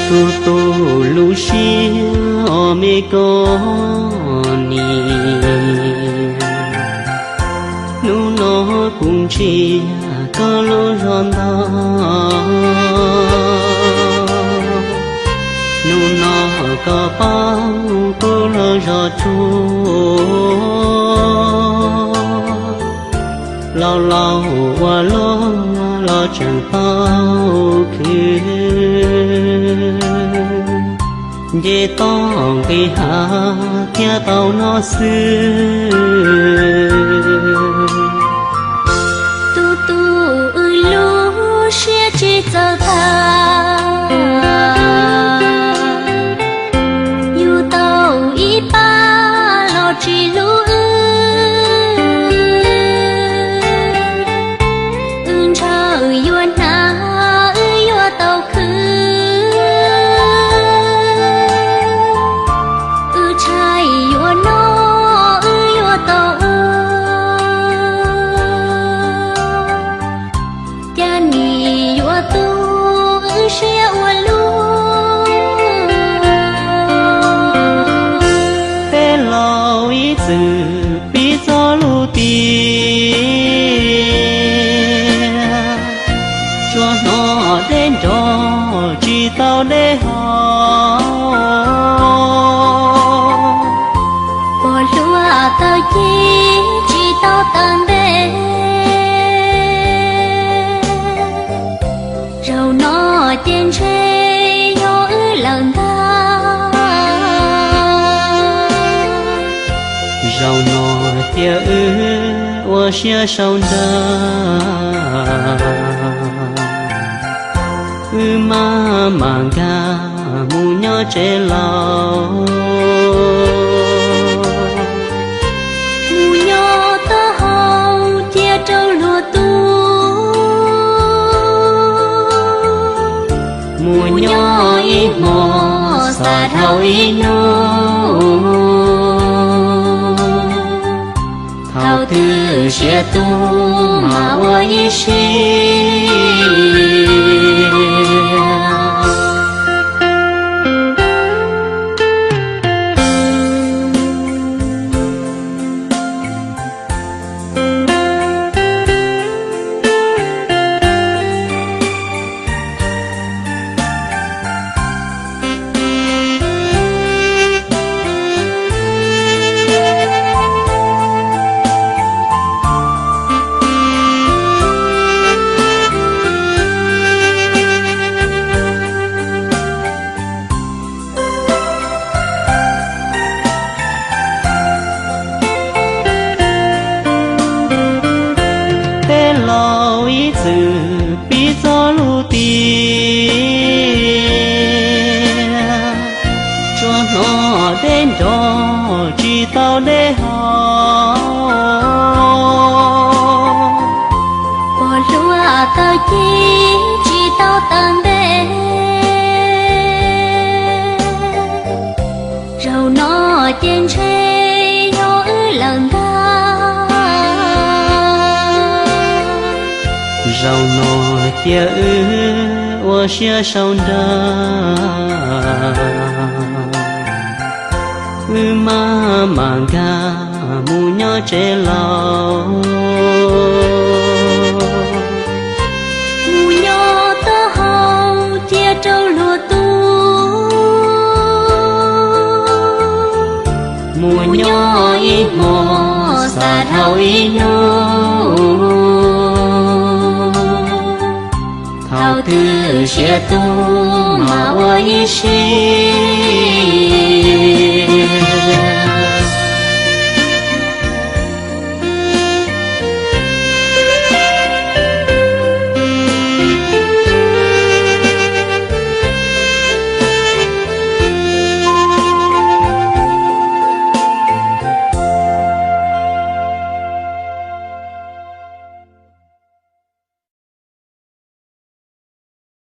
Tus tu lub siab os me koj niam, hnub no kuv ntsia koj lub zog ntau, hnub no koj paub kuv lub zog tsuag, laus laus ua luaj los tseem tau khwv, nce toj nqis hav thiab tau noj xwb. Tus tu wb lub siab tsis txawj tag, yug tau ib pab los tsis hlub wb, wb ntshaw yuav hnav wb yuav tau khwv, wb ntshai yuav noj wb yuav tau ua, cas nim yuav tu wb siab ua luaj. Tej laus ib txwm piv txoj lus tias, tsuas hnov deb nrov tsis tau deb hos, pom hlua taw ci tsis tau taw ntev, zaum no ces ntshe yog wb lawm ntag. Zaum no cia wb ua siab sau nra, wb maj mam nkag mus nyob tsev laus, mus nyob taub hau cia rau luag tu, mus nyob ib hmo xav dhau ib hnub, thaum twg siav tu mas ua ib siab. Tej laus ib txwm piv txoj lus tias, tsuas hnov deb nrov tsis tau deb hos, pom hlua taw ci tsis tau taw ntev, zaum no ces ntshe yog wb lawm ntag. Zaum no cia wb ua siab sau nra, wb maj mam nkag mus nyob tsev laus, mus nyob taub hau cia rau luag tu, mus nyob ib hmo xav dhau ib hnub, thaum twg siav tu mas ua ib siab.